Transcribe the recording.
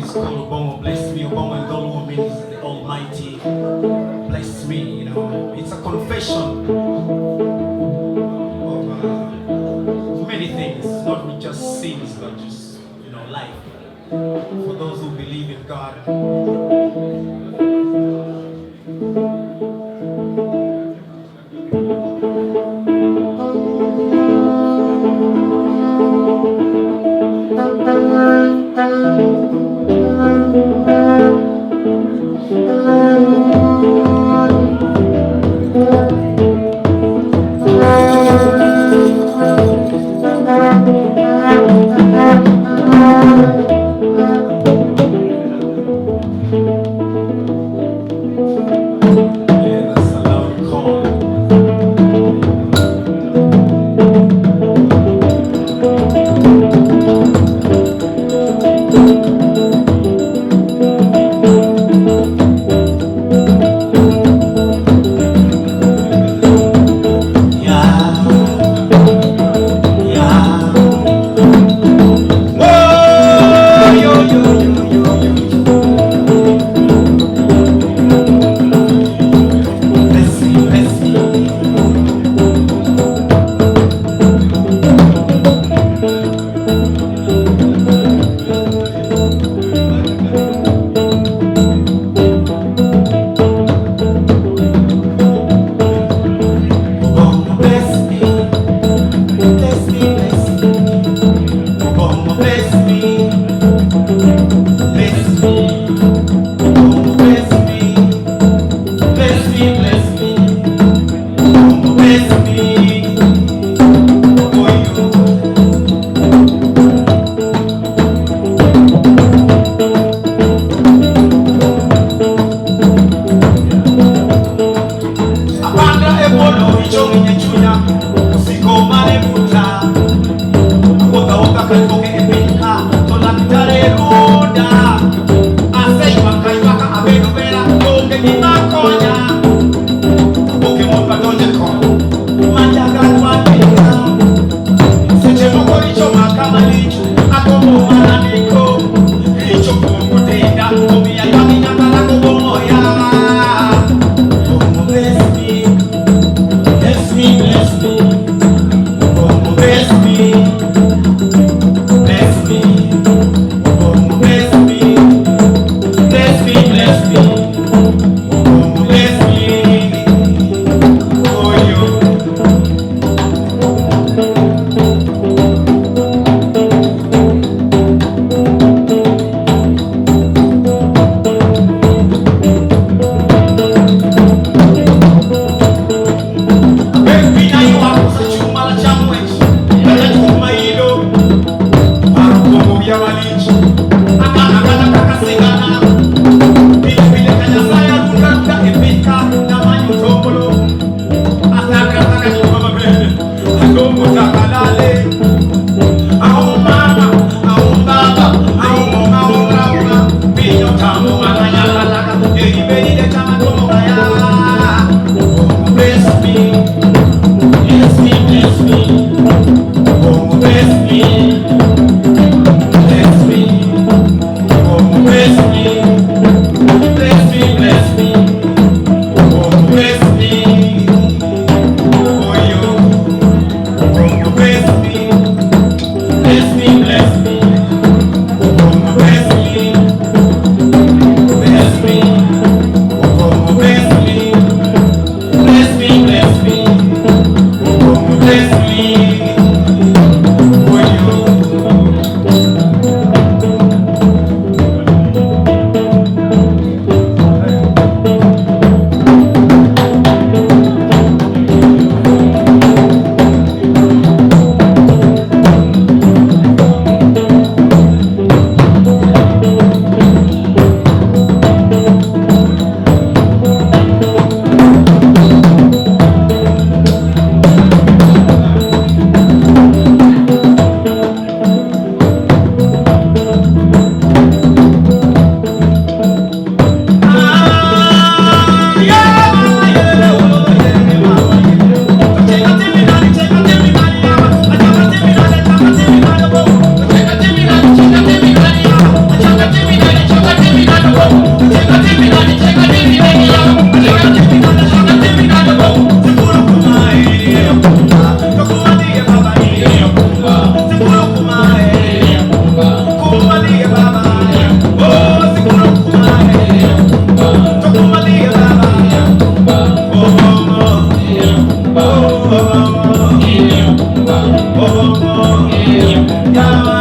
It's called Obongo Bless Me. Obongo in Dholuo means the Almighty bless me, you know. It's a confession of many things, not just sins, but just, you know, life. For those who believe in God. Yeah, that's a loud call. Yeah, yeah. Oh, yo, yo, yo, yo, yo. Bless me, bless me. Obongo bless me, bless me, bless me. Obongo bless me, bless me. Obongo bless me, bless me, bless me. Obongo bless me. Oh, you. Apanda ebolo ichongi nyechunya usiko male buta woka woka kantoke epinka tola kitare runda aseiwaka iwaka abedo bera onge gimakonya oke mopa donje ko manjaga twapika seche moko richo makama licho agombo mana niko richo kuom denda omiya ywak nyaka lako bomoya. Obongo bless me, bless me, bless me. Obongo bless me, bless me. Obongo bless me, bless me, bless me. Obongo bless me. Oh yo. Baby, now you are such a malachamuch. But I took my ego. Parukomo Yamalich. Akana Kakasigana. Pili Kanyasaya Runda Epika Namanyu Tombolo. Ataka Taka Mama Bene. Agomo Takalale. Aum Mama, Aum Baba, Aum Mama, Aum Pinyo Tamu Makanya Taka. Eri Beni de Chama Tomo Kaya. Bless me, bless me, bless me. Oh, bless me, bless me. Oh, bless me, bless me, bless me. Oh, bless me. Oh, you. Oh, bless me, bless me, bless me. Oh, bless me, bless me. Oh, bless me, bless me, bless me. Oh, bless me. Oh, you. Yama.